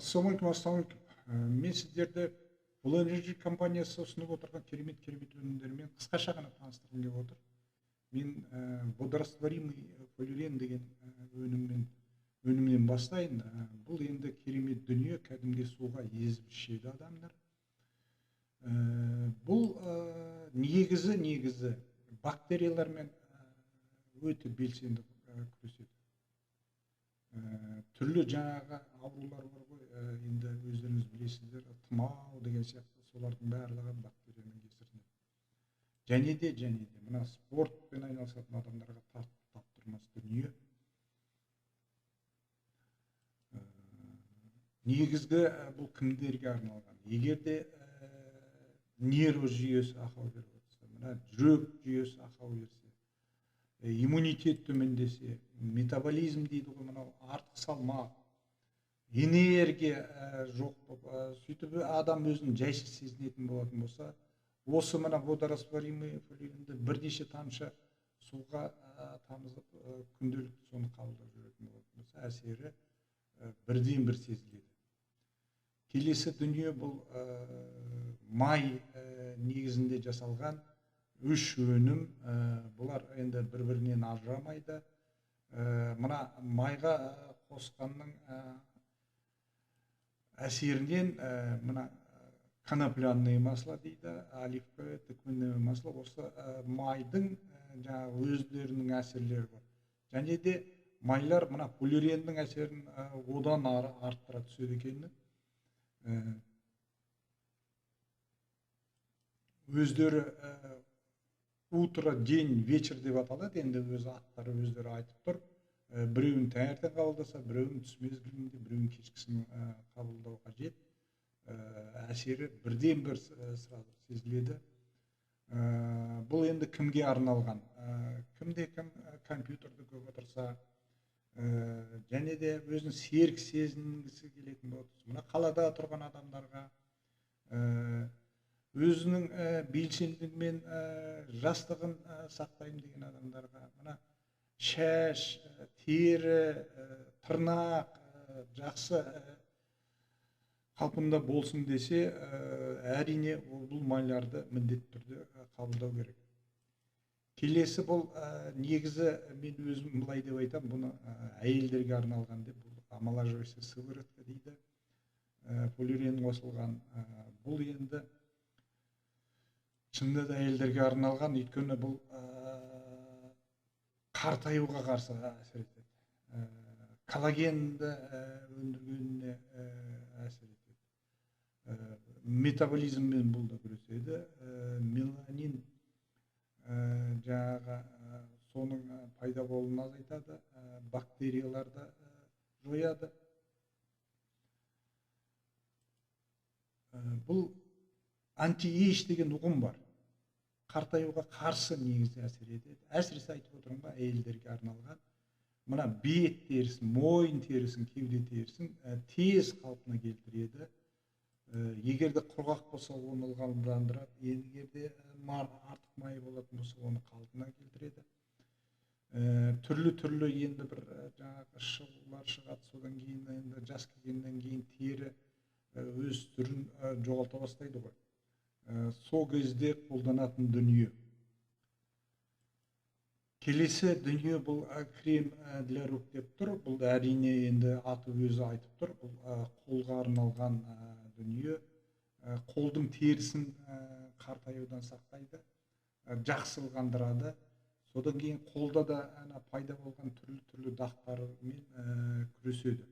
Ассалаумағалейкум, ассалаумағалейкум. Мен сіздерді Full Energy компаниясы ұсынып отырған керемет өнімдермен қысқаша ғана таныстырғым келіп отыр. Мен водорастворимый полиурен деген өнімнен бастайын. Бұл енді керемет дүние, кәдімгі суға езіп ішеді адамдар. Бұл негізі бактериялармен өте белсенді күреседі. Түрлі жаңағы аурулар бар ғой, енді өздеріңіз білесіздер, тұмау деген сияқты, солардың барлығы бактерияның кесірінен. Және де мына спортпен айналысатын адамдарға таптырмас дүние. Негізгі бұл кімдерге арналған? Егер де нерв жүйесі ақау беріп отырса, мына жүрек жүйесі ақау берсе, иммунитет төмендесе, метаболизм дейді ғой, мынау артық салмақ, энергия жоқ болып, сөйтіп адам өзін жайсыз сезінетін болатын болса, осы мына водорастворимый полиуренді бірнеше тамшы суға тамызып, күнделікті соны қабылдап жүретін болатын болса, әсері бірден бір сезіледі. Келесі дүние бұл май негізінде жасалған үш өнім, бұлар енді бір-бірінен ажырамайды. Мына майға қосқанның әсерінен мына конопляное масло дейді, оливковое, тыквенное масло, осы майдың жаңағы өздерінің әсерлері бар. Және де майлар мына полиуреннің әсерін одан ары арттыра түседі екен. Өздері утро, день, вечер деп аталады, енді өз аттары өздері айтып тұр. Біреуін таңертең қабылдаса, біреуін түс мезгілінде, біреуін кешкісін қабылдау қажет. Әсері бірден бір сразу сезіледі. Бұл енді кімге арналған? Кімде кім компьютерді көп отырса, және де өзін серік сезінгісі келетін болады. Мына қалада тұрған адамдарға, өзінің белсенділігімен жастығын сақтаймын деген адамдарға, мына шаш, тері, тырнақ жақсы қалпында болсын десе, әрине бұл майларды міндетті түрде қабылдау керек. Келесі бұл негізі мен өзім былай деп айтамын, бұны әйелдерге арналған деп, бұл омолаживающая сыворотка дейді, полиурен қосылған. Бұл енді шынында да әйелдерге арналған, өйткені бұл қартаюға қарсы әсер етеді, коллагенді өндіргеніне әсер етеді, метаболизммен бұл да күреседі, меланин жаңағы соның пайда болуын азайтады, бактерияларды жояды. Бұл анти-эйж деген ұғым бар. Қартаюға қарсы негізі әсер етеді. Әсіресе айтып отырмын ғой, әйелдерге арналған. Мына бет терісін, мойын терісін, кеуде терісін тез қалпына келтіреді. Егер де құрғақ болса, оны ылғалдандырады. Егер де артық май болатын болса, оны қалпына келтіреді. Түрлі-түрлі енді бір жаңағы шығулар шығады. Содан кейін енді жас келгеннен кейін тері өз түрін жоғалта бастайды ғой. Сол кезде қолданатын дүние. Келесі дүние бұл крем для рук деп тұр. Бұл әрине енді аты өзі айтып тұр. Бұл қолға арналған дүние. Қолдың терісін қартаюдан сақтайды, жақсы ылғандырады. Содан кейін қолда да ана пайда болған түрлі-түрлі дақтармен күреседі.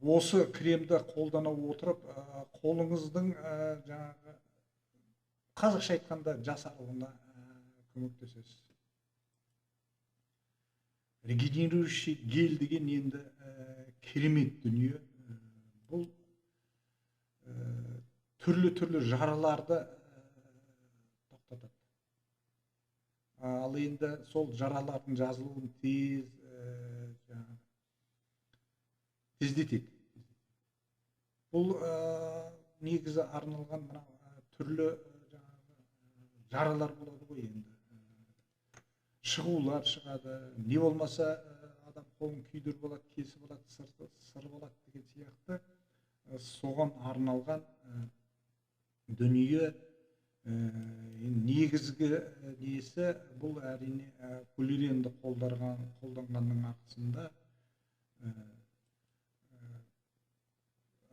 Осы кремді қолдана отырып, қолыңыздың жаңағы қазақша айтқанда жасаруына көмектесесіз. Регенерирующий гель деген енді керемет дүние. Бұл түрлі-түрлі жараларды тоқтатады. Ал енді сол жаралардың жазылуын тез жаңағы тездетеді. Бұл негізі арналған мына түрлі жаңағы жаралар болады ғой енді. Шығулар шығады, не болмаса адам қолын күйдіріп алады, кесіп алады, сырып алады деген сияқты. Соған арналған дүние. Негізгі несі бұл әрине фуллеренді қолданғанның арқасында,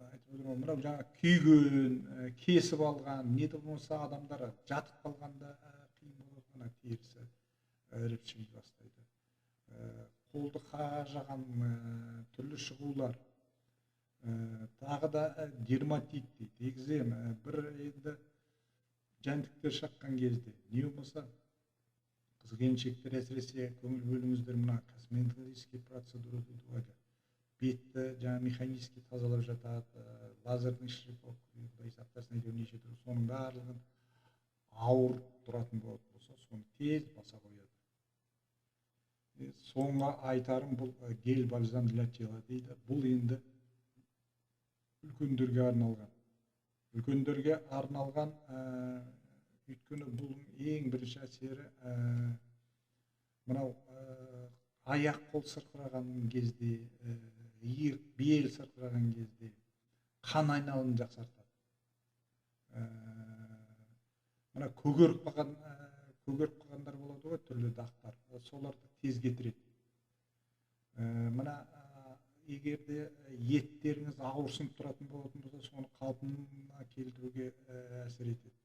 айтып отырмын, мынау жаңа күйген, кесіп алған, не де болмаса адамдар жатып қалғанда қиын болады, мына терісі іріп шіри бастайды. Қолды қажаған түрлі шығулар, тағы да дерматит дейді, экзема, бір енді жәндіктер шаққан кезде, не болмаса қыз келіншектер әсіресе көңіл бөліңіздер, мына косметический процедура дейді ғой, бетті жаңа механически тазалап жатады, лазерный шлифовка, құдай сақтасын, әйтеуір неше түрлі, соның барлығын ауыр тұратын болатын болса, соны тез баса қояды. Соңғы айтарым бұл гель бальзам для тела дейді. Бұл енді үлкендерге арналған. Үлкендерге арналған, өйткені бұл ең бірінші әсері мынау аяқ қол сырқыраған кезде, иық бел сырқыраған кезде қан айналымын жақсартады. Мына көгеріп қалғандар болады ғой, түрлі дақтар, соларды тез кетіреді. Мына егер де еттеріңіз ауырсынып тұратын болатын болса, соны қалпына келтіруге әсер етеді.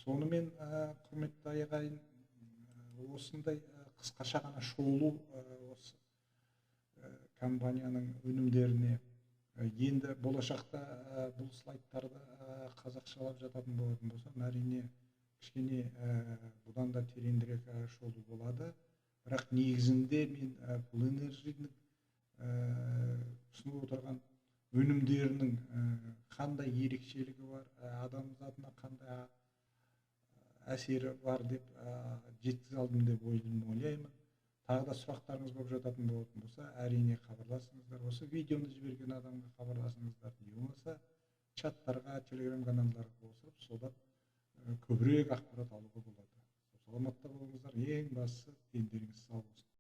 Сонымен, құрметті ағайын, осындай қысқаша ғана шолу осы компанияның өнімдеріне. Енді болашақта бұл слайдтарды қазақшалап жататын болатын болсам, әрине кішкене бұдан да тереңірек шолу болады. Бірақ негізінде мен Full Energy-дің ұсынып отырған өнімдерінің қандай ерекшелігі бар, адамзатына қандай әсері бар деп жеткізе алдым деп ойлаймын. Тағы да сұрақтарыңыз болып жататын болатын болса, әрине хабарласыңыздар. Осы видеоны жіберген адамға хабарласыңыздар, не болмаса чаттарға, телеграм каналдарға қосылып, содан көбірек ақпарат алуға болады. Саламатта болыңыздар, ең бастысы дендеріңіз сау болсын.